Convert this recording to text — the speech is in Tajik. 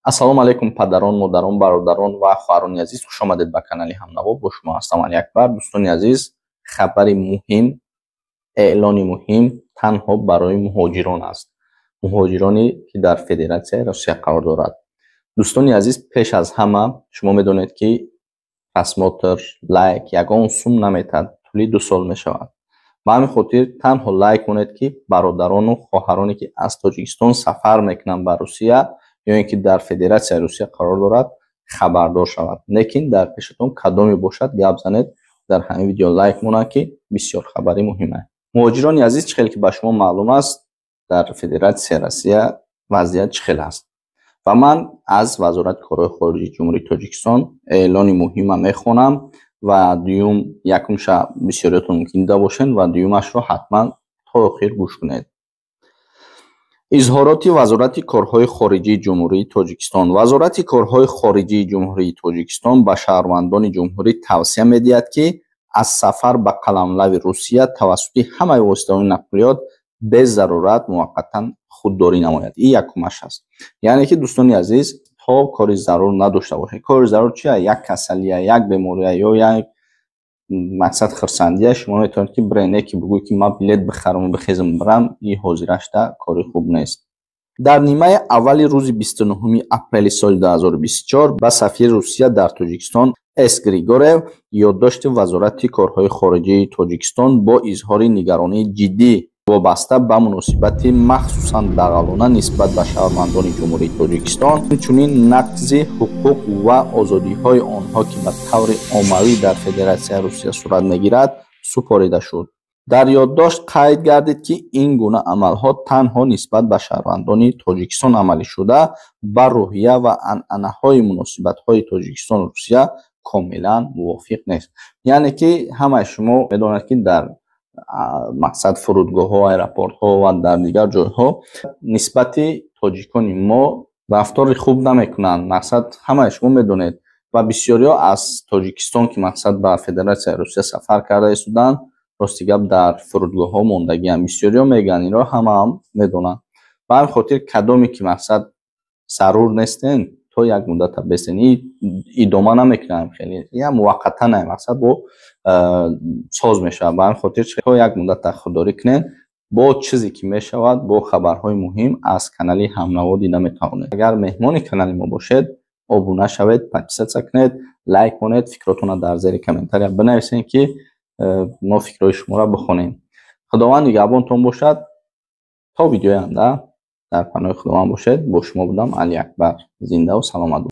Ассалому алайкум, падарон, модарон, бародарон ва хоҳарони азиз, хушомадед ба канали Ҳамнаво. Бо шумо ҳастам Алиакбар. Дӯстони азиз, хабари муҳим, эълони муҳим танҳо барои муҳоҷирон аст. Муҳоҷироне, ки дар Федератсияи Русия қарор дорад. Дӯстони азиз, пеш аз ҳама шумо медонед, ки просмотр, лайк ягон сум наметад, тӯли 2 сол мешавад. Ба ҳамин хотир танҳо лайк монед, ки бародарону хоҳароне, ки аз Тоҷикистон сафар мекунанд ба Русия ё ин ки дар Федератсияи Русия қарор дорад, хабардор шавад. Лекин дар пешатон кадоме бошад, гап занед, дар ҳамин видео лайк монад, ки бисёр хабари муҳим аст. Муҳоҷирони азиз, чӣ хеле ки ба шумо маълум аст, дар Федератсияи Россия вазъият чӣ хел аст. Ва ман аз Вазорати корҳои хориҷии Ҷумҳурии Тоҷикистон эълони муҳима мехонам ва дуюм, якумша бисёриётон мумкин дида бошед ва дуюмашро ҳатман то охир гӯш кунед. Изҳороти Вазорати корҳои хориҷии Ҷумҳурии Тоҷикистон. Вазорати корҳои хориҷии Ҷумҳурии Тоҷикистон ба шаҳрвандони ҷумҳурӣ тавсия медиҳад, ки аз сафар ба қаламрави Русия тавассути ҳамаи воситаҳои нақлиёт без зарурат муваққатан худдорӣ намояд. Ин якумаш аст. Яъне ки, дӯстони азиз, то кори зарур надошта бошед. Кори зарур чия? Як касалия, як бемория ё як мақсад хурсандия, шумо метавонед, ки бирен, ки бигӯед, ки ман билет бихарам, бихезам, бирам, ин ҳозирашда кори хуб нест. Дар нимаи аввали рӯзи 29 апрели соли 2024 ба сафири Русия дар Тоҷикистон С. Григорев ёддошти Вазорати корҳои хориҷии Тоҷикистон бо изҳори нигаронии ҷиддӣ вобаста ба муносибати махсусан дағалона нисбат ба шаҳрвандони Ҷумҳурии Тоҷикистон, инчунин нақзи ҳуқуқ ва озодиҳои онҳо, ки ба таври оммавӣ дар Федератсияи Русия сурат мегирад, супорида шуд. Дар ёддошт қайд гардид, ки ин гуна амалҳо танҳо нисбат ба шаҳрвандони Тоҷикистон амалӣ шуда, ба рӯҳия ва анъанаҳои муносибатҳои Тоҷикистону Русия комилан мувофиқ нест. Яъне ки ҳамаи шумо медонед, ки дар мақсад фурудгоҳҳо, аэропортҳо ва дар дигар ҷойҳо нисбати тоҷикони мо рафтори хуб намекунанд. Мақсад, ҳамаи шумо медонед ва бисёриҳо аз Тоҷикистон, ки мақсад ба Федератсияи Русия сафар карда истоданд, рости гап, дар фурудгоҳҳо мондагианд. Бисёриҳо мегӯянд, инро ҳамаам медонанд. Ба ҳамин хотир кадоме ки мақсад зарур нестен, то як муддата бестен. Ин идома намекунам, хеле я муваққатан, мақсад бо соз мешавад. Ба ҳамин хотир то як муддата худдорӣ кунед. Бо чизе ки мешавад, бо хабарҳои муҳим аз канали Ҳамнаво дида метавонед. Агар меҳмони канали мо бошед, обуна шавед, подписаться кунед, лайк монед, фикротонро дар зери комментария бинависед, ки мо фикрҳои шуморо бихонем. Худованд нигаҳбонтон бошад. То видеои оянда дар паноҳи Худованд бошед. Бо шумо будам Алиакбар. Зиндаву саломат.